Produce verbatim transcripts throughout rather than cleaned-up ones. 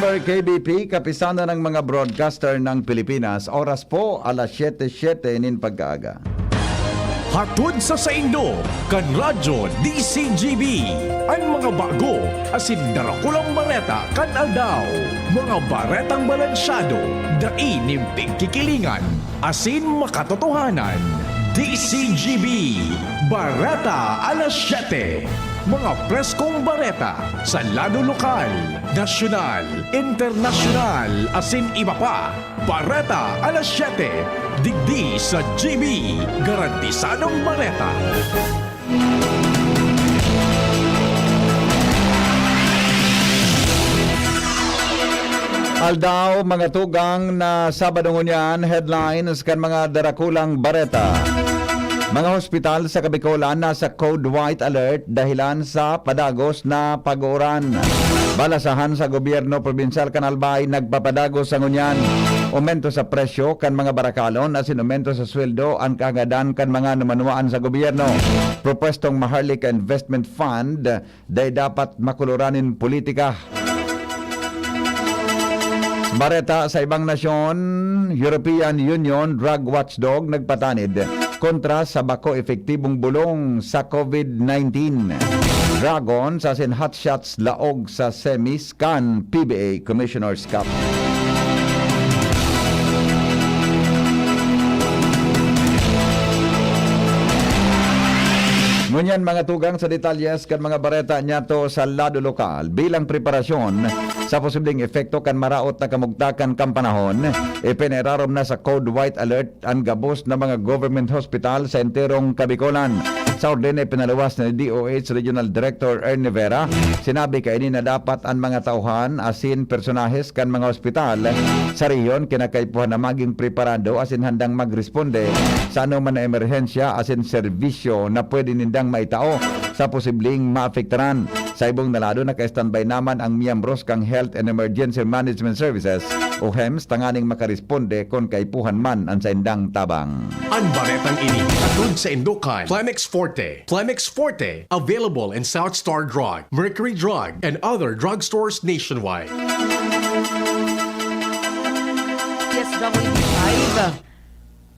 K B P, Kapisanan ng mga Broadcaster ng Pilipinas. Oras po, alas siyete, siyete nin pagkaaga. Hatod sa saindo, kan Radyo D C G B, an mga bago asin darakulang bareta kan aldaw. Mga baretang balansyado, dai nin pigkikilingan, asin makatotohanan. D C G B, Bareta alas siyete. Mga preskong bareta sa lado lokal, nasyonal, internasyonal, asin iba pa. Bareta alas siyete, digdi sa G B, garantisadong bareta. Aldaw, mga tugang, na Sabado ngunyan, headlines kan mga darakulang bareta. Mga hospital sa Kabikolan nasa Code White Alert dahilan sa padagos na pag-uuran. Balasahan sa gobyerno probinsyal kan Albay nagpapadagos sa ngunyan. Aumento sa presyo kan mga barakalon asin aumento sa sweldo an kaagadan kan mga numanuaan sa gobyerno. Propwestong Maharlika Investment Fund dai dapat makuluran nin politika. Bareta sa ibang nasyon, European Union drug watchdog nagpatanid kontra sa bako epektibong bulong sa COVID nineteen. Dragons asin hotshots laog sa semis kan P B A Commissioner's Cup. Ngunyan, mga tugang, sa detalyes kan mga bareta niyato sa lado lokal. Bilang preparasyon sa posibleng epekto kan maraot na kamugtakan kan panahon, ipinirarom na sa Code White Alert an gabos na mga government hospital sa enterong Kabikolan. Sa orden na ipinaluwas ni D O H Regional Director Ernie Vera, sinabi kaini na dapat an mga tauhan asin personahes kan mga ospital sa rehiyon kinakaipuhan na magin preparado asin handang magresponde sa anoman na emerhensya asin serbisyo na pwede nindang maitao sa posibleng maapektaran. Sa ibong na lado, naka-standby naman ang miyembros kan Health and Emergency Management Services o hems tanganing makaresponde kun kaipuhan man an saindang tabang. An baretang ini hatod saindo kan Plemex Forte. Plemex Forte, available in South Star Drug, Mercury Drug, and other drugstores nationwide. D S W D five.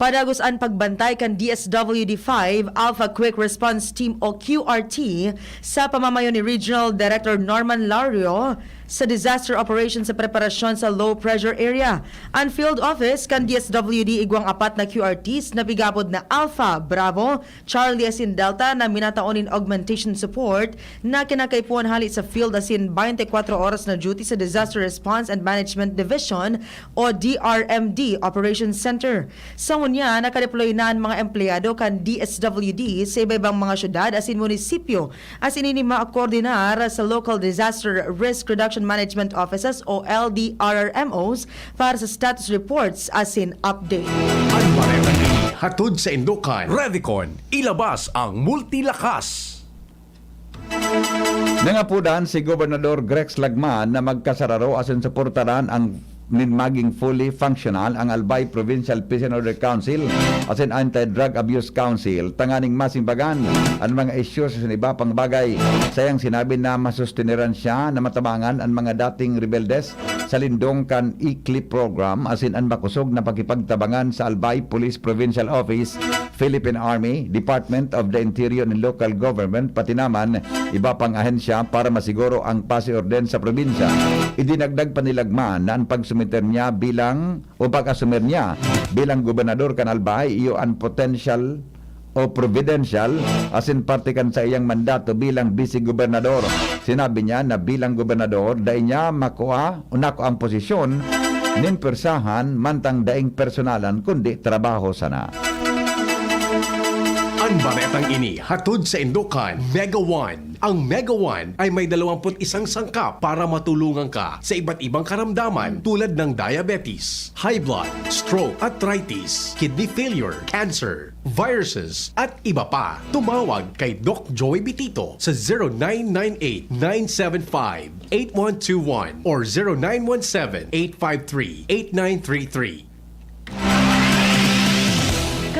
Padagos an pagbantay kan D S W D five Alpha Quick Response Team o Q R T sa pamamayo ni Regional Director Norman Lario sa disaster operation sa preparasyon sa low pressure area. An field office kan D S W D igwang apat na Q R Ts na pigapod na Alpha, Bravo, Charlie asin Delta na minatao nin augmentation support na kinakaipuhan hali sa field asin twenty-four oras na duty sa Disaster Response and Management Division o D R M D Operations Center. Sa ngunyan, nakadeploy na an mga empleyado kan D S W D sa iba-ibang mga syudad asin munisipyo, asin ini makoordinar sa Local Disaster Risk Reduction Management Offices o L D R R M Os para sa status reports asin update. An baretang ini hatod saindo kan Revicon, ilabas ang multilakas. Nangapodan si Gobernador Grex Lagman na magkasararo asin suportaran ang nin maging fully functional ang Albay Provincial Peace and Order Council asin Anti-Drug Abuse Council tanganing masimbagan an mga isyu asin iba pang bagay. Sa iyang sinabi na masusteneran siya na matabangan an mga dating rebeldes sa lindong kan E-CLIP program asin an makosog na pakipagtabangan sa Albay Police Provincial Office, Philippine Army, Department of the Interior and Local Government, pati naman iba pang ahensya para masiguro ang pasi orden sa probinsya. Idinagdag pa ni Lagman na an pagsumiter niya bilang o pag-asumir niya bilang gobernador kan Albay iyo an potential o providencial asin parte kan saiyang mandato bilang bise-gobernador. Sinabi niya na bilang gobernador, dai niya makua o nakuang posisyon nin pwersahan mantang daing personalan kundi trabaho sana. An baretang ini hatod saindo kan Mega One. Ang Mega One ay may dalawampu't isang sangkap para matulungan ka sa iba't ibang karamdaman tulad ng diabetes, high blood, stroke, arthritis, kidney failure, cancer, viruses, at iba pa. Tumawag kay Doc Joey Bitito sa zero nine nine eight, nine seven five, eight one two one or zero nine one seven, eight five three, eight nine three three.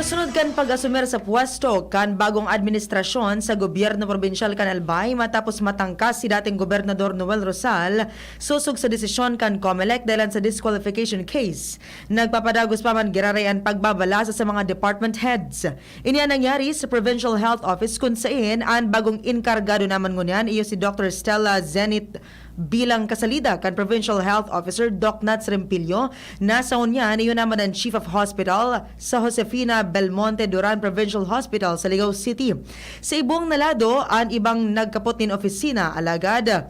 Sunod kan pag-asumer sa pwesto kan bagong administrasyon sa gobyerno probinsyal kan Albay, matapos matangkas si dating Gobernador Noel Rosal sosog sa desisyon kan Comelec dahelan sa disqualification case, nagpapadagos pa man giraray an pagbabalasa sa mga department heads. Ini an nangyari sa Provincial Health Office, kun saen an bagong inkargado naman ngunyan iyo si Doctor Stella Zenit bilang kasalida kan Provincial Health Officer Doc Nats Rempilio, na sa ngunyan iyo naman an Chief of Hospital sa Josefina Belmonte Duran Provincial Hospital sa Ligao City. Sa ibong na lado, an ibang nagkapot nin opisina, alagad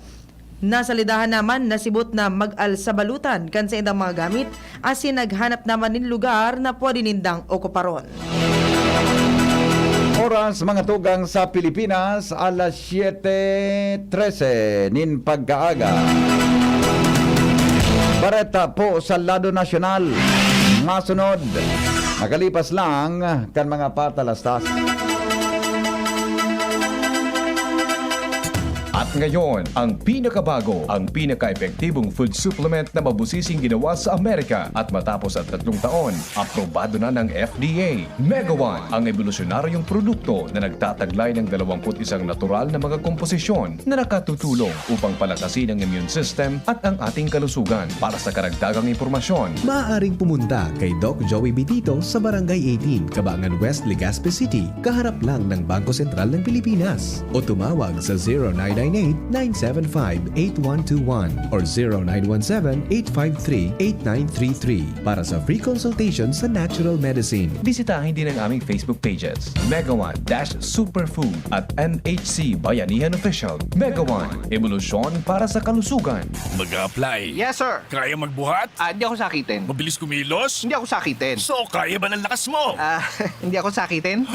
nasalidahan naman, nasibot na mag-alsabalutan kan saindang mga gamit asin naghanap naman nin lugar na pwede nindang okuparon. Oras, mga tugang, sa Pilipinas, alas siyete trese nin pagkaaga. Bareta po sa lado nasyonal. Masunod, nakalipas lang kan mga patalastas. At ngayon, ang pinakabago, ang pinaka-epektibong food supplement na mabusising ginawa sa Amerika. At matapos ang tatlong taon, aprobado na ng F D A. Mega One, ang ebolusyonaryong produkto na nagtataglay ng dalawampu't isang natural na mga komposisyon na nakatutulong upang palakasin ang immune system at ang ating kalusugan. Para sa karagdagang impormasyon, maaaring pumunta kay Doc Joey Bitito sa Barangay eighteen, Cabangan West, Legazpi City, kaharap lang ng Bangko Sentral ng Pilipinas. O tumawag sa zero nine nine eight, nine seven five, eight one two one or zero nine one seven, eight five three, eight nine three three para sa free consultation sa natural medicine. Bisitahin din ang aming Facebook pages, Mega One dash Superfood at M H C Bayanihan Official. Mega One, ebolusyon para sa kalusugan. Mag-a-apply. Yes, sir. Kaya magbuhat? Ah, di ako sakitin. Mabilis kumilos? Hindi ako sakitin. So, kaya ba ng lakas mo? Ah, hindi ako sakitin.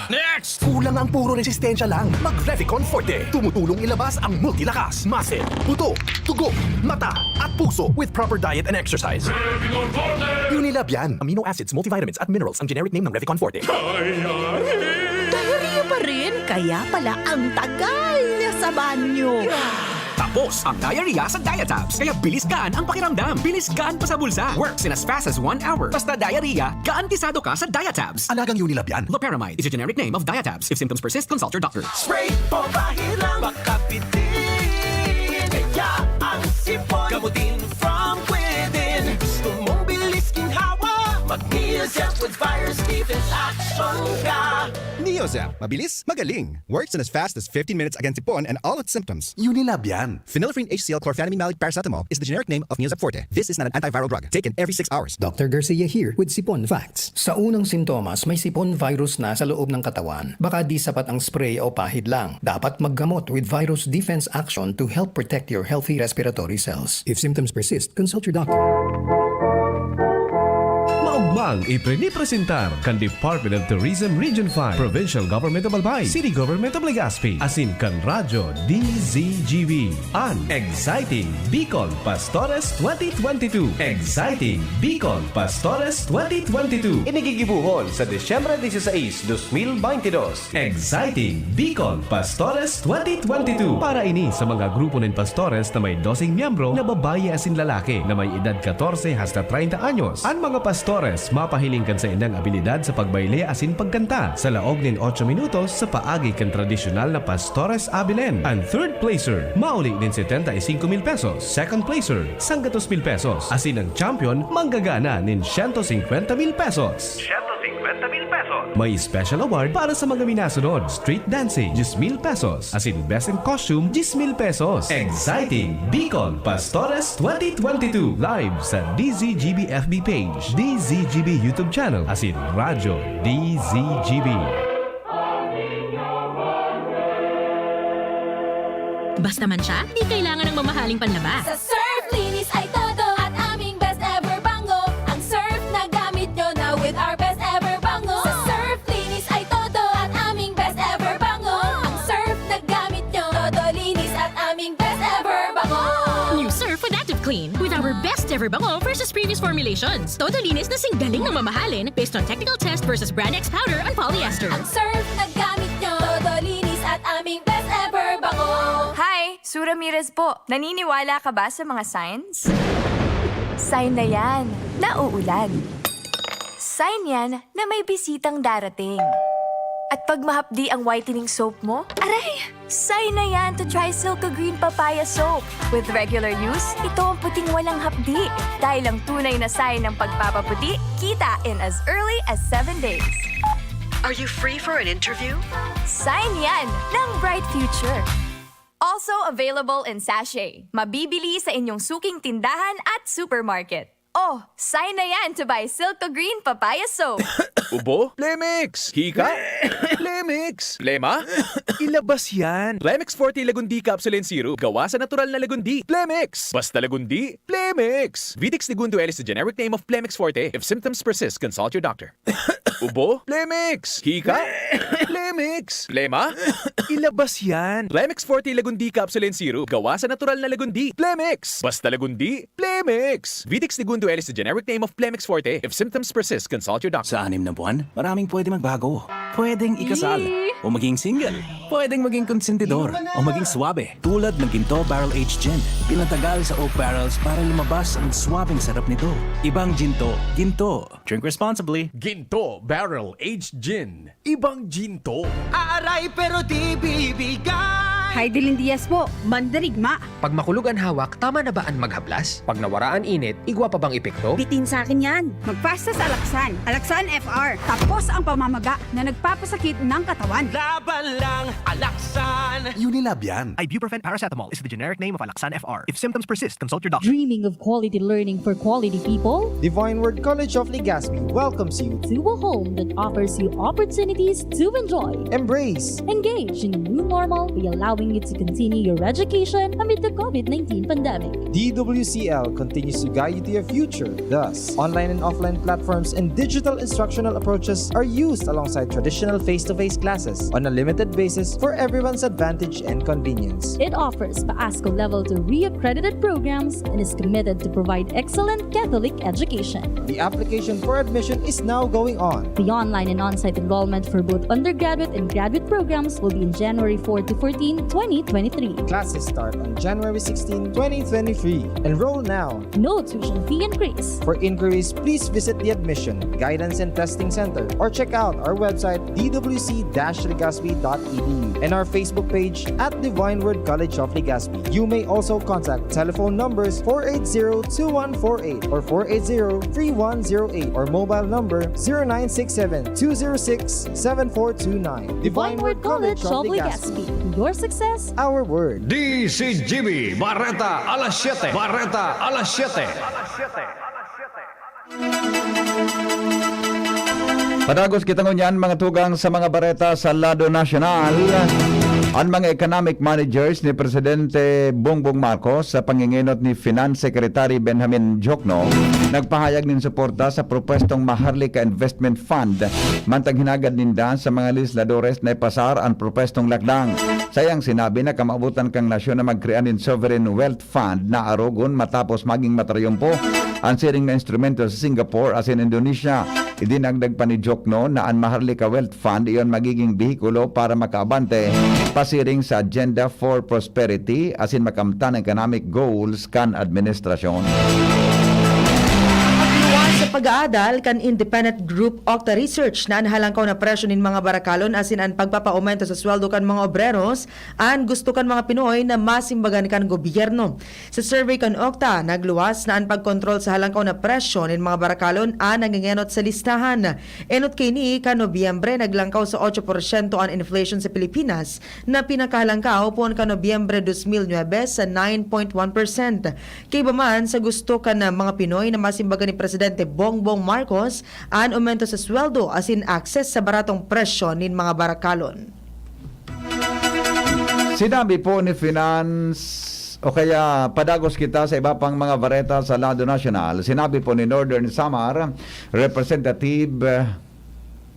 Next! Kulang ang puro resistensya lang. Mag Revicon Forte. Tumutulong ilabas ang multilakas, muscle, buto, dugo, mata, at puso with proper diet and exercise. Revicon Forte! Unilab yan. Amino acids, multivitamins, at minerals ang generic name ng Revicon Forte. Diarrhea pa rin? Kaya pala ang tagal niya sa banyo. Tapos ang diarrhea sa Diatabs. Kaya bilis gaan ang pakiramdam. Bilis gaan pa sa bulsa. Works in as fast as one hour. Basta diarrhea, garantisado ka sa Diatabs. Alagang Unilab yan. Loperamide is a generic name of Diatabs. If symptoms persist, consult your doctor. Spray o bahid lang, makapitin. Kaya ang sipon, gamutin from within. Gusto mong bilis ginhawa? Mag Neozep with virus defense action ka. Neozep, mabilis, magaling. Works in as fast as fifteen minutes against sipon and all its symptoms. Unilab yan. Phenylephrine H C L chlorphenamine malic paracetamol is the generic name of Neozep Forte. This is not an antiviral drug. Taken every six hours. Doctor Garcia here with Sipon Facts. Sa unang sintomas, may sipon virus na sa loob ng katawan. Baka di sapat ang spray o pahid lang. Dapat maggamot with virus defense action to help protect your healthy respiratory cells. If symptoms persist, consult your doctor. Maugmang iprinipresentar kan Department of Tourism Region five, Provincial Government of Albay, City Government of Legazpi, asin kan Radyo D Z G B, an Exciting Bicol Pastores twenty twenty-two. Exciting Bicol Pastores twenty twenty-two. Ini gigibohon sa Disyembre dieciséis, dos mil veintidós. Exciting Bicol Pastores twenty twenty-two. Para ini sa mga grupo nin pastores na may doseng miyembro na babayi asin lalaki na may edad katorse hasta treinta anyos. An mga pastores mapahiling kan saindang abilidad sa pagbayle asin pagkanta sa laog nin otso minutos sa paagi kan tradisyonal na Pastores Abilene. An third placer mauli nin setenta y cinco mil pesos, second placer, sanggatos mil pesos, asin an champion manggagana nin siyento singkwenta mil pesos. Siyento singkwenta mil pesos. May special award para sa mga minasunod: street dancing, diyes mil pesos, asin best in costume, diyes mil pesos. Exciting Bicol Pastores twenty twenty-two, live sa D Z G B F B page, D Z G B YouTube channel, asin Radyo D Z G B. Basta man siya, di kailangan ng mamahaling panlaba. Sa Surf, linis ay todo. At aming best ever bango. Ang Surf na gamit nyo na with our best ever bango. Sa Surf, linis ay todo. At aming best ever bango. Ang Surf na gamit nyo, todo linis at aming best ever bango. New Surf with Active Clean. With our best ever bango versus previous formulations. Todo linis na singgaling ng mamahalin based on technical test versus Brand X powder and polyester. Ang Surf na gamit nyo, todo linis at aming best ever bango. Hi! Sue Ramirez po. Naniniwala ka ba sa mga signs? Sign na yan na uulan. Sign yan na may bisitang darating. At pag mahapdi ang whitening soap mo, aray! Sign na yan to try Silka Green Papaya Soap. With regular use, ito ang puting walang hapdi. Dahil ang tunay na sign ng pagpapaputi, kita in as early as seven days. Are you free for an interview? Sign yan ng bright future. Also available in sachet. Mabibili sa inyong suking tindahan at supermarket. Oh, sign na yan to buy Silka Green Papaya Soap. Ubo? Plemix! Hika? Plemix! Plema? Ilabas yan! Plemix Forte Lagundi Capsule and Syrup. Gawa sa natural na lagundi. Plemix! Basta lagundi, Plemix! Vitex Negundo L is the generic name of Plemix Forte. If symptoms persist, consult your doctor. Ubo? Plemix! Hika? Plemix! Plema? Ilabas yan! Plemix Forte Lagundi Capsule and Syrup. Gawa sa natural na lagundi. Plemix! Basta lagundi, Plemix! Vitex Negundo L is the generic name of Plemix Forte. If symptoms persist, consult your doctor. Sa anim na buwan, maraming pwede magbago. Pwedeng ikasal, o maging single. Pwedeng maging konsentidor, o maging swabe. Tulad ng Ginto Barrel Aged Gin. Pinatagal sa oak barrels para lumabas ang swabeng sarap nito. Ibang Ginto. Ginto. Drink responsibly. Ginto Barrel Aged Gin. Ibang Ginto. Aaray pero di bibigay. Hidilyn Diaz po, mandirigma. Pag makulog an hawak, tama na ba an maghaplas? Pag nawara an init, igwa pa bang epekto? Bitin sa akin yan. Magpasta sa Alaxan. Alaxan F R. Tapos ang pamamaga na nagpapasakit ng katawan. Laban lang, Alaxan. Unilab yan. Ibuprofen paracetamol is the generic name of Alaxan F R. If symptoms persist, consult your doctor. Dreaming of quality learning for quality people? Divine Word College of Legazpi welcomes you. To a home that offers you opportunities to enjoy, Embrace. Engage in a new normal by allowing you to continue your education amid the COVID nineteen pandemic. D W C L continues to guide you to your future. Thus, online and offline platforms and digital instructional approaches are used alongside traditional face-to-face classes on a limited basis for everyone's advantage and convenience. It offers PASCO Level two reaccredited programs and is committed to provide excellent Catholic education. The application for admission is now going on. The online and on-site enrollment for both undergraduate and graduate programs will be in January four to fourteen, twenty twenty-three. Classes start on January sixteen, twenty twenty-three. Enroll now. No tuition fee increase. For inquiries, please visit the admission, guidance, and testing center or check out our website, d w c dash legazpi dot e d u, and our Facebook page at Divine Word College of Legazpi. You may also contact telephone numbers four eight zero two one four eight or four eight zero three one zero eight or mobile number zero nine six seven two zero six seven four two nine. Divine Word College of Legazpi. Your success, Our word. D C G B, Bareta alas siyete. Bareta alas siyete. Padagos kita ngunyan, mga tugang, sa mga bareta sa lado nasyonal. An mga economic managers ni Presidente Bongbong Marcos sa pangingenot ni Finance Secretary Benjamin Diokno nagpahayag nin suporta sa propwestong Maharlika Investment Fund, mantang hinagad ninda sa mga legisladores na ipasar an propwestong lakdang. Sayang sinabi na kamawotan kan nasyon na magkrea nin sovereign wealth fund na arogon matapos maging matrayumpo an siring na instrumento sa Singapore asin Indonesia. Idinagdag pa ni Diokno na an Maharlika Wealth Fund iyon magiging behikulo para makaabante pasiring sa Agenda for Prosperity asin makamtan an economic goals kan administrasyon. Pagluwas sa pag-aadal kan independent group Octa Research na an halangkaw na presyo nin mga barakalon asin an pagpapaaumento sa sweldo kan mga obreros an gusto kan mga Pinoy na masimbagan kan gobyerno. Sa survey kan Octa, nagluwas na an pagkontrol sa halangkaw na presyo nin mga barakalon an nangengenot sa listahan. Enot kaini, kan Nobyembre, naglangkaw sa otso porsyento an inflation sa Pilipinas, na pinakahalangkaw poon kan Nobyembre dos mil nuebe sa nine point one percent. Kaiba man sa gusto kan mga Pinoy na masimbagan ni Presidente Bongbong Marcos an aumento sa sweldo asin access sa baratong presyo nin mga barakalon. Sinabi po ni Finance, o kaya padagos kita sa iba pang mga bareta sa lado nasyonal, sinabi po ni Northern Samar Representative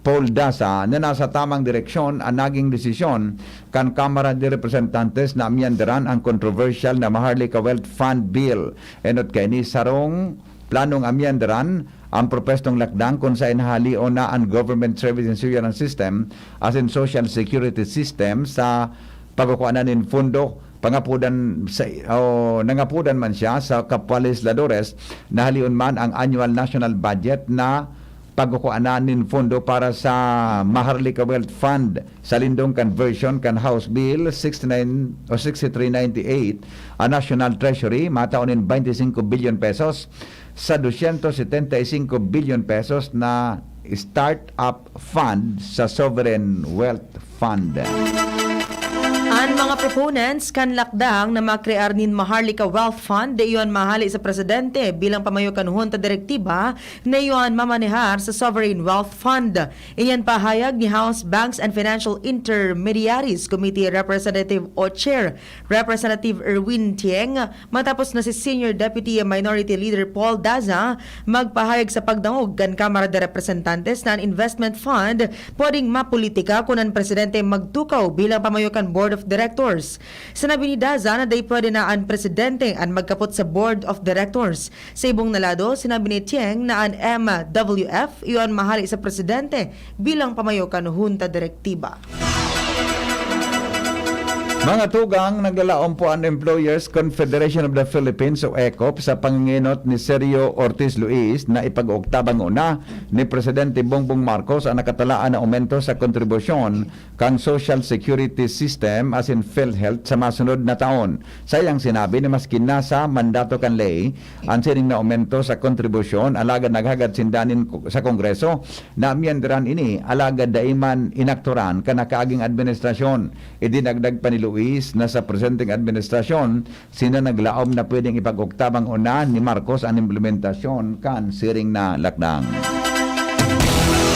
Paul Daza na nasa tamang direksyon an naging desisyon kan Kamara de Representantes na amyandaran ang kontrobersyal na Maharlika Wealth Fund Bill. Enot kaini, sarong planong amyandaran ang propwestong lakdang kun saen hahalion na an Government Service Insurance System asin Social Security System sa pagkukua na nin pondo. Pangapodan sa, o nangapodan man siya sa kapwa legisladores na halion man ang annual national budget na pagkukuanan nin pondo para sa Maharlika Wealth Fund. Sa lindong conversion kan House Bill sixty-nine o sixty-three ninety-eight, ang National Treasury matao nin twenty-five billion pesos sa dosyentos setenta y cinco billion pesos na Startup Fund sa Sovereign Wealth Fund. An mga proponents kan lakdang na makrear nin Maharlika Wealth Fund, iyon mahali sa presidente bilang pamayo kan Junta Direktiba na iyon mamanehar sa Sovereign Wealth Fund. Iyan pahayag ni House Banks and Financial Intermediaries Committee Representative o Chair, Representative Erwin Tieng, matapos na si Senior Deputy Minority Leader Paul Daza magpahayag sa pagdangog kan Kamara de Representantes na an investment fund pwedeng mapolitika kun an presidente magtukaw bilang pamayo kan Board of Directors. Sinabi ni Daza na dai pwede na an presidente an magkapot sa Board of Directors. Sa ibong na lado, sinabi ni Tieng na an M W F iyon mahali sa presidente bilang pamayo kan Junta Direktiba. Mga tugang, naglalaom po ang Employers Confederation of the Philippines o ECOP sa pangingenot ni Sergio Ortiz Luis na ipag-oktabang una ni Presidente Bongbong Marcos ang nakatalaan na aumento sa kontribusyon kan Social Security System asin PhilHealth sa masunod na taon. Sayang sinabi na maski nasa mandato kan ley an sining na aumento sa kontribusyon, alagad naghagad sinda nin ku-, sa Kongreso na amyendaran ini, alagad dai man inakturan kan nakaaging administrasyon. Idinagdag pa ni Luis na sa presenteng administrasyon, sinda naglaom na pwedeng ipag-oktabang una ni Marcos an implementasyon kan siring na lakdang.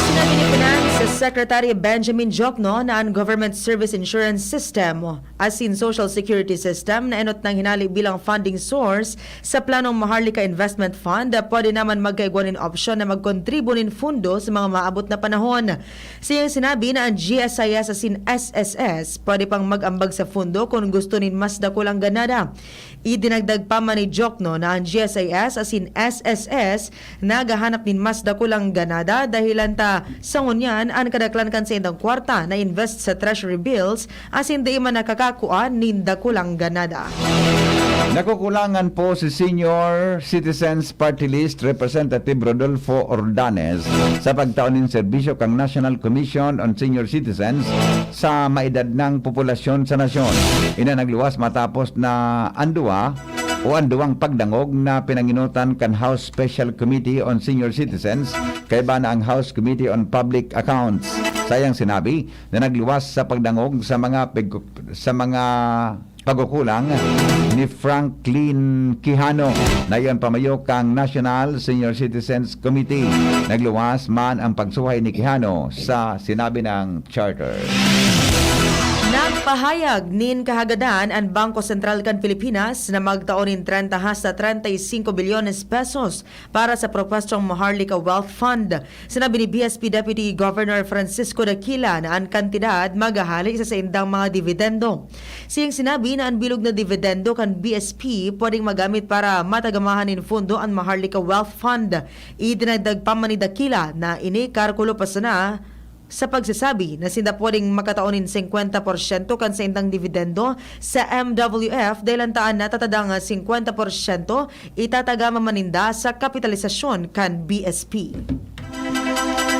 Sinabi ni Finance Secretary Benjamin Jokno na an Government Service Insurance System asin Social Security System na enot nang hinali bilang funding source sa planong Maharlika Investment Fund, pwede naman magkaigwa nin opsyon na magkontribu nin fundo sa mga maabot na panahon. Sa iyang sinabi na an G S I S asin S S S pwede pang mag-ambag sa fundo kun gusto nin mas dakulang ganada. Idinagdag pa man ni Jokno na an G S I S asin S S S naghahanap nin mas dakulang ganada, dahilan ta sa ngunyan an kadaklan kan saindang kwarta na invest sa treasury bills asin dai man nakakakua nin dakulang ganada. Nakukulangan po si Senior Citizens Party List Representative Rodolfo Ordanes sa pagtao nin serbisyo kan National Commission on Senior Citizens sa maedad ng populasyon sa nasyon. Ini nagluwas matapos na an duwa o an duwang pagdangog na pinanginutan kan House Special Committee on Senior Citizens, kaiba na ang House Committee on Public Accounts. Sa iyang sinabi na nagluwas sa pagdangog sa mga pag-, sa mga pagkukulang ni Franklin Quijano na iyon pamayo kang National Senior Citizens Committee. Nagluwas man ang pagsuhay ni Quijano sa sinabi ng charter. Nagpahayag nin kahagadan an Bangko Sentral kan Pilipinas na magtao nin treinta hasta treinta y cinco bilyones pesos para sa propwestong Maharlika Wealth Fund. Sinabi ni B S P Deputy Governor Francisco Daquila na an kantidad maghahali sa saindang mga dividendo. Sa iyang sinabi na an bilog na dividendo kan B S P pwedeng magamit para matagamahan nin fundo an Maharlika Wealth Fund. Idinagdag pa man ni Daquila na ini karkulo pa sana sa pagsasabi na sinda pwedeng makatao nin singkwenta porsyento kan saindang dividendo sa M W F, dahil an taan natatadang singkwenta porsyento itatagama man ninda sa kapitalisasyon kan B S P.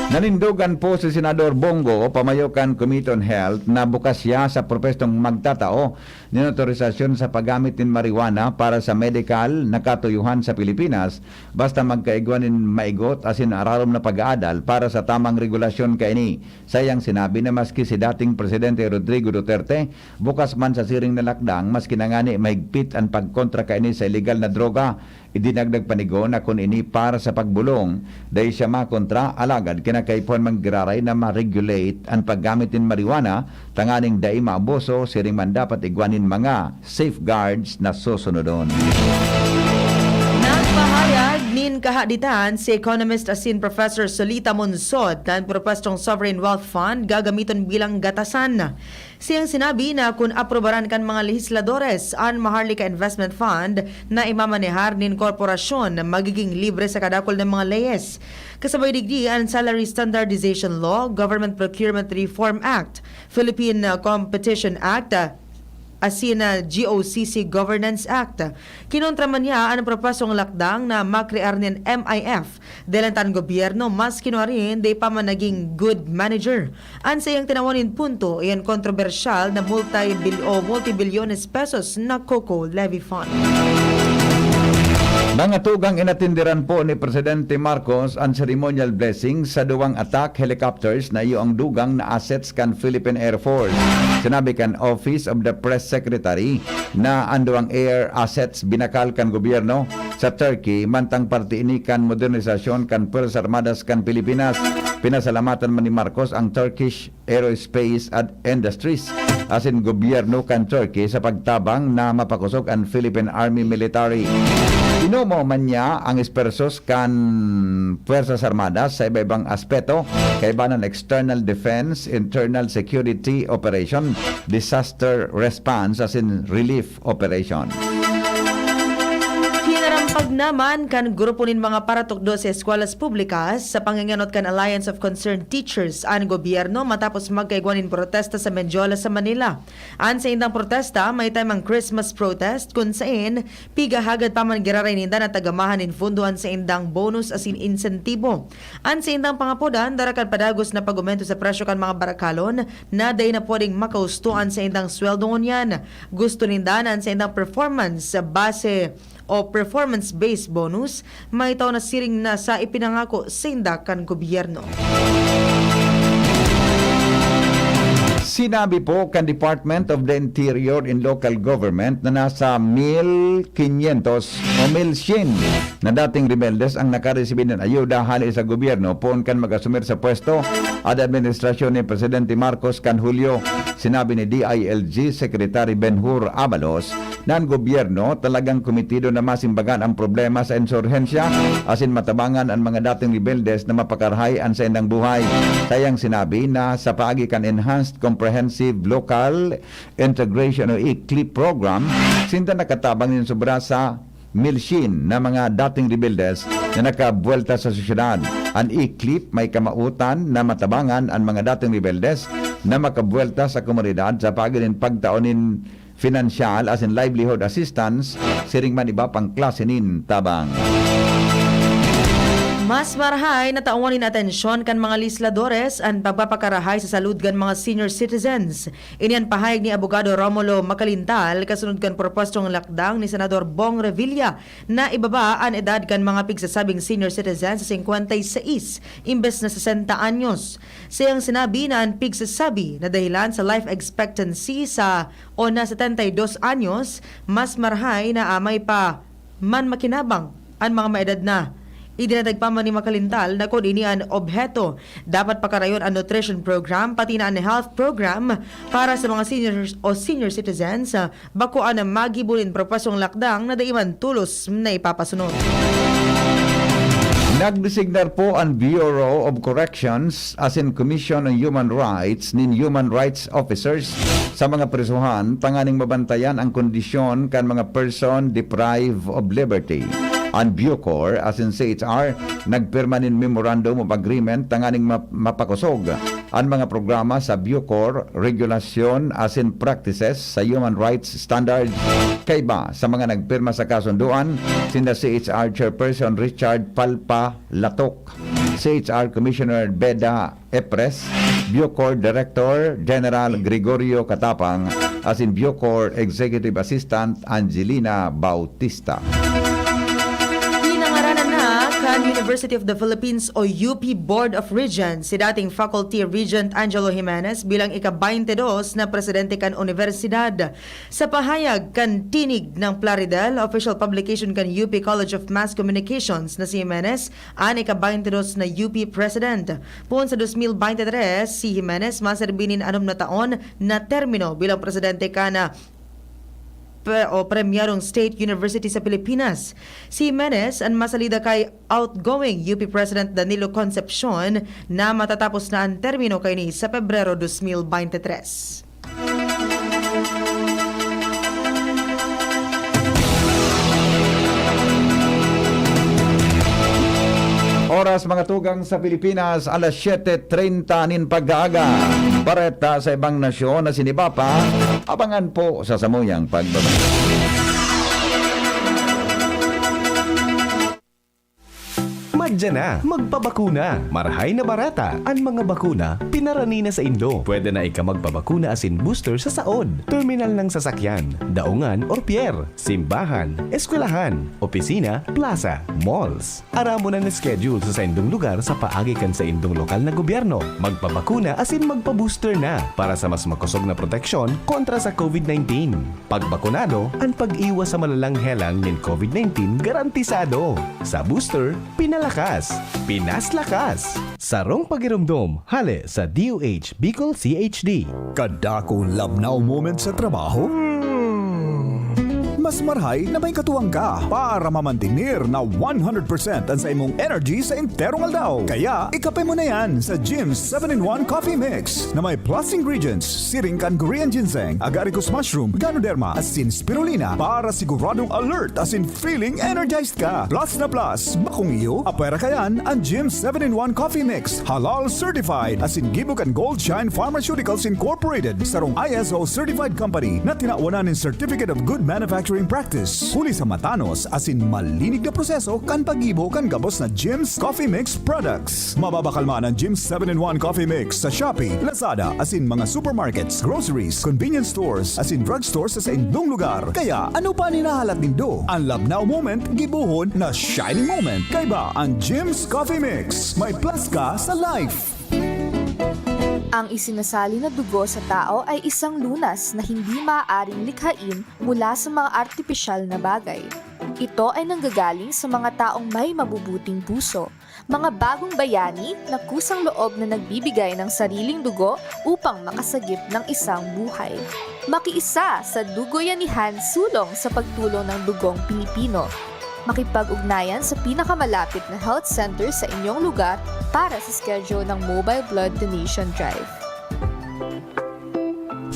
Nanindogan po si Senador Bong Go, pamayo kan Committee on Health, na bukas siya sa propwestong magtatao nin otorisasyon sa paggamit nin marijuana para sa medikal na katuyohan sa Pilipinas, basta magkaigwa nin maigot asin ararom na pag-aadal para sa tamang regulasyon kaini. Sa iyang sinabi na maski si dating Presidente Rodrigo Duterte bukas man sa siring na lakdang, maski na ngani mahigpit an pagkontra kaini sa ilegal na droga. Idinagdag pa ni Go na kun ini para sa pagbolong, dai siya makontra, alagad kinakaipuhan man giraray na ma-regulate an paggamit nin marijuana tanganing dai maabuso, siring man dapat igwa nin mga safeguards na susunodon. Nagpahayag nin kahaditan si economist asin Professor Solita Monsod na an propwestong Sovereign Wealth Fund gagamiton bilang gatasan. Siyang sinabi na kun aprobaran kan mga lehisladores an Maharlika Investment Fund na imamanehar nin korporasyon, magiging libre sa kadakul na mga leyes. Kasabay digdi an Salary Standardization Law, Government Procurement Reform Act, Philippine Competition Act, asin na G O C C Governance Act. Kinontra man niya an propwestong lakdang na makrear nin M I F, dahel an gobyerno mas kinuarin dai pa man naging good manager. An saiyang tinawan nin punto, iyan kontrobersyal na multi-bil-, o multi-bilyones pesos na COCO Levy Fund. Mga tugang, inatenderan po ni Presidente Marcos an ceremonial blessing sa duwang attack helicopters na iyo ang dugang na assets kan Philippine Air Force. Sinabi kan Office of the Press Secretary na an duwang air assets binakal kan gobyerno sa Turkey, mantang parte ini kan modernisasyon kan Puwersas Armadas kan Pilipinas. Pinasalamatan man ni Marcos ang Turkish Aerospace and Industries asin gobyerno kan Turkey sa pagtabang na mapakosog an Philippine Army Military. Inomaw man niya ang espersos kan Puwersas Armadas sa iba-ibang aspeto, kaiba nan external defense, internal security operation, disaster response asin relief operation. Kinarampag naman kan grupo nin mga paratukdo sa eskwelahan publika sa panganganot kan Alliance of Concerned Teachers an gobyerno matapos magkaigwa nin protesta sa Mendiola sa Manila. An saindang protesta, may tamang Christmas protest, kun saen pigahagad pa man giraray ninda na tagamahan nin pondo an saindang bonus asin insentibo. An saindang pangapodan, dara kan padagos na pag-omento sa presyo kan mga barakalon na dai na pwedeng makahusto an saindang sweldo ngunyan. Gusto ninda na an saindang performance base o performance-based bonus, maitao na siring na sa ipinangako sainda kan gobyerno. Sinabi po kan Department of the Interior and Local Government na nasa mil quinientos o mil syen na dating rebeldes ang nakaresibi nin ayuda hale sa gobyerno poon kan mag-asumir sa pwesto an administrasyon ni Presidente Marcos kan Hulyo. Sinabi ni D I L G Secretary Ben-Hur Abalos na an gobyerno talagang komitido na masimbagan an problema sa insurhensya asin matabangan an mga dating rebeldes na mapakarahay an saindang buhay. Saiyang sinabi na sa paagi kan Enhanced Comprehensive Local Integration o ECLIP program, sinda nakatabang nin sobra sa mil syen na mga dating rebeldes na nakabuwelta sa sosyedad. An ECLIP may kamawotan na matabangan an mga dating rebeldes na makabuwelta sa komunidad sa paagi nin pagtao nin finansyal asin livelihood assistance, siring man iba pang klase nin tabang. Mas marahay na tawan nin atensyon kan mga legisladores an pagpapakarahay sa salud kan mga senior citizens. Ini an pahayag ni Abogado Romulo Macalintal kasunod kan propostong lakdang ni Senador Bong Revilla na ibaba an edad kan mga pigsasabing senior citizens sa singkwenta y seis imbes na sesenta anyos. Saiyang sinabi na an pigsasabi na dahilan sa life expectancy sa o na setenta y dos anyos, mas marahay na amay pa man makinabang an mga maedad na. Idinatag pa man ni Macalintal na kun ini an obheto, dapat pakarayon an nutrition program pati na an health program para sa mga seniors o senior citizens, ah, bako an magibo nin propwestong lakdang na dai man tolos na ipapasunod. Nagdesignar po an Bureau of Corrections asin Commission on Human Rights nin human rights officers sa mga prisohan tanganing mabantayan an kondisyon kan mga person deprived of liberty. An Bucor asin C H R nagpirma nin Memorandum of Agreement tanganing ma-, mapakosog an mga programa sa Bucor, regulasyon asin practices sa human rights standards. Kaiba sa mga nagpirma sa kasundoan, sinda C H R Chairperson Richard Palpa Latok, C H R Commissioner Beda Epres, Bucor Director General Gregorio Katapang, asin Bucor Executive Assistant Angelina Bautista. Pinangaranan na kan University of the Philippines o U P Board of Regents si dating Faculty Regent Angelo Jimenez bilang ika-baynte dos na presidente kan universidad. Sa pahayag kan Tinig ng Plaridel, official publication kan U P College of Mass Communications na si Jimenez, an ika-baynte dos na U P President. Poon sa dos mil baynte tres, si Jimenez maserbi nin anom na taon na termino bilang presidente kan pre-, o premyadong State University sa Pilipinas. Si Jimenez an masalida kay outgoing U P President Danilo Concepcion na matatapos na an termino kaini sa Pebrero dos mil baynte tres. Sa mga tugang sa Pilipinas, alas siyete treinta nin pagkaaga. Bareta sa ibang nasyon na siniba pa, abangan po sa samuyang pagbabalik. Madya na, magpabakuna. Marahay na bareta, an mga bakuna, pinarani na saindo. Pwede na ika magpabakuna asin booster sa saod, terminal ng sasakyan, daungan or pier, simbahan, eskwelahan, opisina, plaza, malls. Aramon an schedule sa saindong lugar sa paagi kan saindong lokal na gobyerno. Magpabakuna asin magpa-booster na para sa mas makosog na proteksyon kontra sa COVID nineteen. Pagbakunado, an pag-iwas sa malalang helang nin COVID nineteen garantisado. Sa booster, pinalakas, pinaslakas. Sarong pagiromdom, hale sa D O H Bicol C H D. Kadakong labnaw moment sa trabaho? Mas marahay na may katuwang ka para mamantener na one hundred percent an saimong energy sa enterong aldaw. Kaya, ikape mo na yan sa Jim's seven-in-one Coffee Mix na may plus ingredients, siring kan Korean ginseng, agaricus mushroom, ganoderma, asin spirulina para siguradong alert asin feeling energized ka. Plus na plus, bakong iyo, apwera kayan an Jim's seven-in-one Coffee Mix, halal certified, asin gibo kan Gold Shine Pharmaceuticals Incorporated, sarong I S O certified company na tinawan nin Certificate of Good Manufacturing Practice. Huli sa matanos asin malinig na proseso kan paggibo kan gabos na Jim's Coffee Mix products. Mababakal man an Jim's seven-in-one Coffee Mix sa Shopee, Lazada, asin mga supermarkets, groceries, convenience stores, asin drugstores sa saindong lugar. Kaya, ano pa an hinahalat nindo? An labnaw moment, gibohon na shining moment. Kaiba an Jim's Coffee Mix. May plus ka sa life. Ang isinasali na dugo sa tao ay isang lunas na hindi maaaring likhain mula sa mga artipisyal na bagay. Ito ay nanggagaling sa mga taong may mabubuting puso, mga bagong bayani na kusang loob na nagbibigay ng sariling dugo upang makasagip ng isang buhay. Makiisa sa Dugoyanihan Sulong sa pagtulong ng dugong Pilipino. Makipag-ugnayan sa pinakamalapit na health center sa inyong lugar para sa schedule ng Mobile Blood Donation Drive.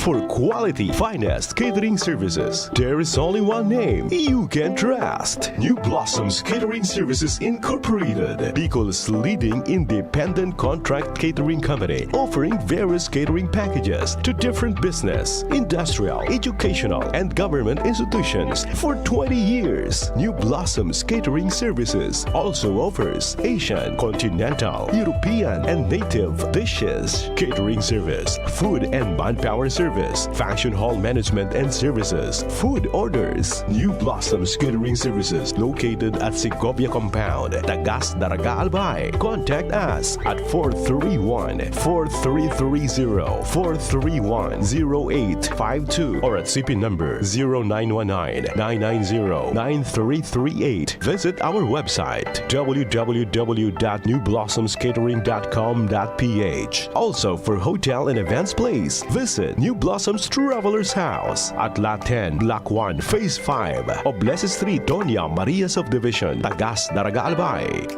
For quality, finest catering services, there is only one name you can trust. New Blossoms Catering Services Incorporated, Bicol's leading independent contract catering company, offering various catering packages to different business, industrial, educational, and government institutions for twenty years. New Blossoms Catering Services also offers Asian, continental, European, and native dishes, catering service, food and manpower service, function hall management and services, food orders. New Blossoms Catering Services located at Segovia Compound, Tagas, Daraga, Albay. Contact us at four three one, four three three zero, four three one, zero eight five two or at C P number zero nine one nine, nine nine zero, nine three three eight. Visit our website, w w w dot new blossoms catering dot com dot p h. Also, for hotel and events, please visit New Blossoms Travelers House at Lot ten, Block one, Phase five, Oblese Street, Doña Maria Subdivision, Tagas, Daraga, Albay.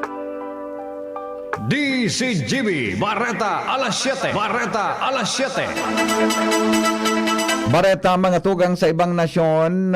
D C G B, Bareta alas siyete. Bareta alas siyete. Bareta, mga tugang sa ibang nasyon.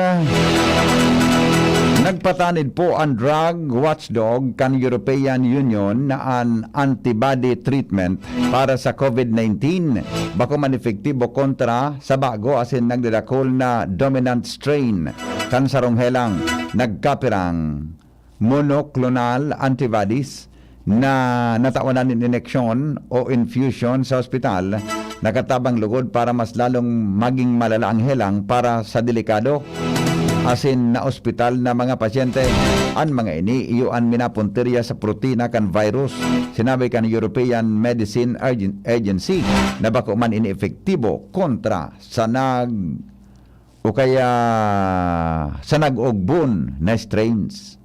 Nagpatanid po ang drug watchdog kan European Union na an antibody treatment para sa COVID nineteen bako man epektibo kontra sa bago asin nagdadakul na dominant strain kan sarong helang nagkapirang monoclonal antibodies na natawan nin ineksyon o infusion sa ospital, nakatabang lugod para mas lalong maging malala ang helang para sa delikado asin naospital na mga pasyente. An mga ini iyo an minapuntirya sa protina kan virus. Sinabi kan European Medicine Agen-, Agency na bako man ini epektibo kontra sa nag-, o kaya sa nag-ugbon na strains.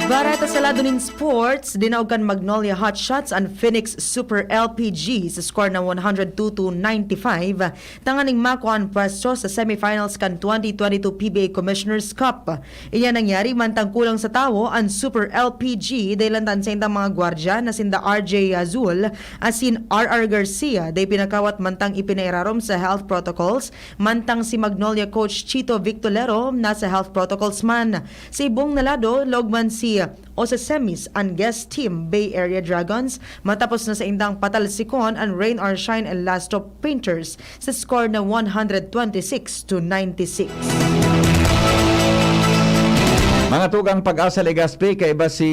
Para ta sa lado nin sports, dinaog kan Magnolia Hotshots an Phoenix Super L P G sa score na one hundred two to ninety-five, tanganing makua an pwesto sa semifinals kan twenty twenty-two P B A Commissioner's Cup. Iyan nangyari mantang kulang sa tawo an Super L P G dahil lang sa indang mga gwardya na sinda R J Azul asin R R Garcia, dahil pinakawat mantang ipinairarom sa health protocols, mantang si Magnolia coach Chito Victolero nasa health protocols man. Sa ibong na lado, logman si o sa semis an guest team, Bay Area Dragons, matapos na sa indang patalsikon an Rain or Shine Elasto Painters sa score na one hundred twenty-six to ninety-six. Mga tugang Pag-asa Legazpi, kaiba si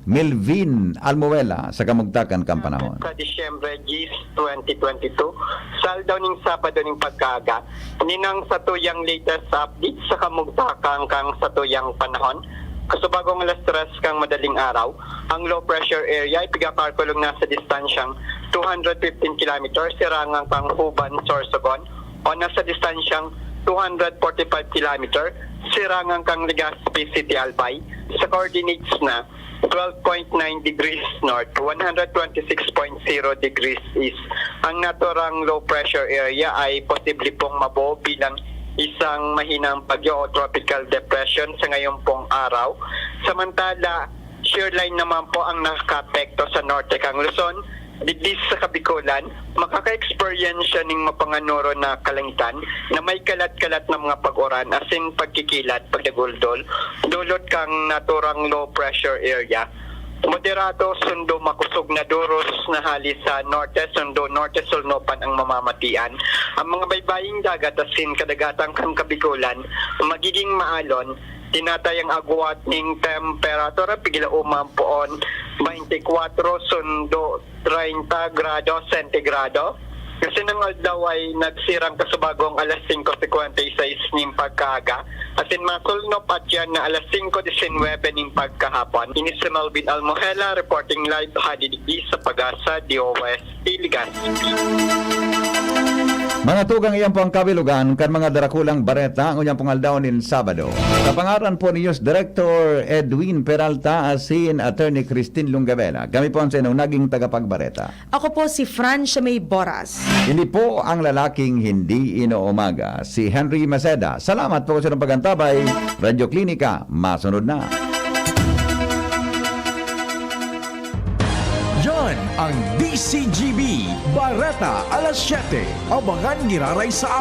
Melvin Almuela sa kamugtakan kan panahon. Sa Disyembre diyes, twenty twenty-two, sa aldaw ning Sabado ning pagkaaga, ninang sa tuyang latest update sa kamugtakan kan sa tuyang panahon. Kasubagong alas tres kan madaling araw, ang low pressure area ay pigakarkulong nasa distansyang two hundred fifteen kilometers sirangan kan Juban, Sorsogon, o nasa distansyang two hundred forty-five kilometer sirangan kan Legazpi City, Albay, sa coordinates na twelve point nine degrees north, one hundred twenty-six point zero degrees east. Ang naturang low pressure area ay posible pong mabuo bilang isang mahinang bagyo o tropical depression sa ngayon pong araw. Samantala, shear line naman po ang nakakaapekto sa norte kang Luzon. Digdi sa Kabikolan, makaka-experience siya ning mapanganoro na kalangitan na may kalat-kalat na mga pag-uran asin pagkikilat, pagdaguldol, dulot kang naturang low pressure area. Moderado sundo makosog na duros na hali sa norte, sundo norte sulnopan ang mamamatian. Ang mga baybaying dagat asin kadagatan kan Kabikolan magiging maalon. Tinatayang agwat ning temperatura pigila uman poon twenty-four sundo treinta grado sentigrado. Kasi nang aldaw ay nagsirang kasubagong alas singko singkwenta y seis ning pagkaaga, asin masulnop at yan na alas singko disinwebe ning pagkahapon. Ini si Melvin Almohela reporting live hadi digdi sa Pag-asa D O S T Legazpi. Mga tugang, iyan po ang kabilugan kan mga darakulang bareta ngunyan pong aldaw nin Sabado. Sa pangaran po ni News Director Edwin Peralta asin Attorney Christine Lungabela, kami po ang sa inyong naging tagapagbareta. Ako po si Francia May Boras. Ini po ang lalaking hindi inuumaga, si Henry Maceda. Salamat po sa inyong pag-antabay. Radyo Klinika, masunod na. Yan ang D C G B, Bareta alas siyete. Abangan giraray sa